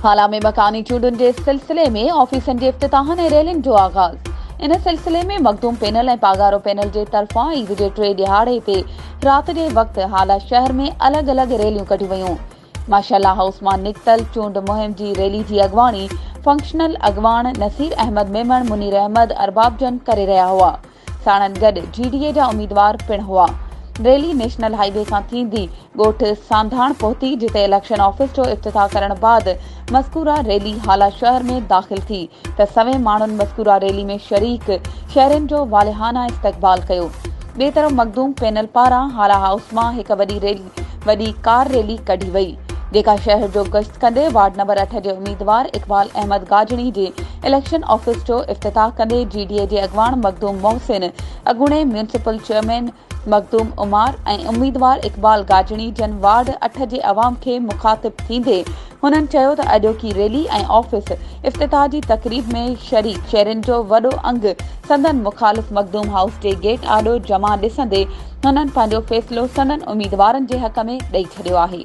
هالا ۾ مڪاني چونڊن جي سلسلي ۾ آفيسن جي افتتاحن ۽ ريلين جو آغاز. ان سلسلي ۾ مخدوم پينل ۽ پاڳارو پينل جي طرفان عيد جي ٽئين ڏهاڙي تي رات جي وقت هالا شهر ۾ الڳ الڳ ريليون ڪڍيون ويون. ماشاءالله هائوس مان نڪتل چونڊ مهم جي ريلي جي اڳواڻي فنڪشنل اڳواڻ نصير احمد ميمڻ، منير احمد ارباب جن ڪري رهيا هئا. ساڻن گڏ جي ڊي اي جا اميدوار پڻ هئا. ريلي نيشنل هاء وي کان ٿيندي ڳوٺ سانڌاڻ پهتي جتي اليڪشن آفيس جو افتتاح ڪرڻ بعد مذڪوره ريلي هالا شهر ۾ داخل ٿي ته سوين ماڻهن مذڪوره ريلي ۾ شريڪ شهرين جو والهانه استقبال ڪيو. ٻئي طرف مخدوم پينل پاران هالا هائوس مان هڪ وڏي وڏي ڪار ريلي ڪڍي وئي. جيڪا شهر جو گشت ڪندي وارڊ نمبر اٺ جي اميدوار اقبال احمد گاجڻي جي اليڪشن آفيس جو افتتاح ڪندي جي ڊي اي جي اڳواڻ مخدوم محسن، اڳوڻي ميونسپل چيئرمين مخدوم عمار ۽ اميدوار اقبال گاجڻي جن وارڊ اٺ جي عوام کي مخاطب ٿيندي هنن چيو ته اڄوڪي ريلي ۽ آفيس افتتاح جي تقريب ۾ شريڪ شهرين جو وڏو انگ سندن مخالف مخدوم هائوس جي گيٽ آڏو جمع ڏسندي هنن پنهنجو فيصلو سندن اميدوارن جي حق ۾ ڏئي ڇڏيو آهي.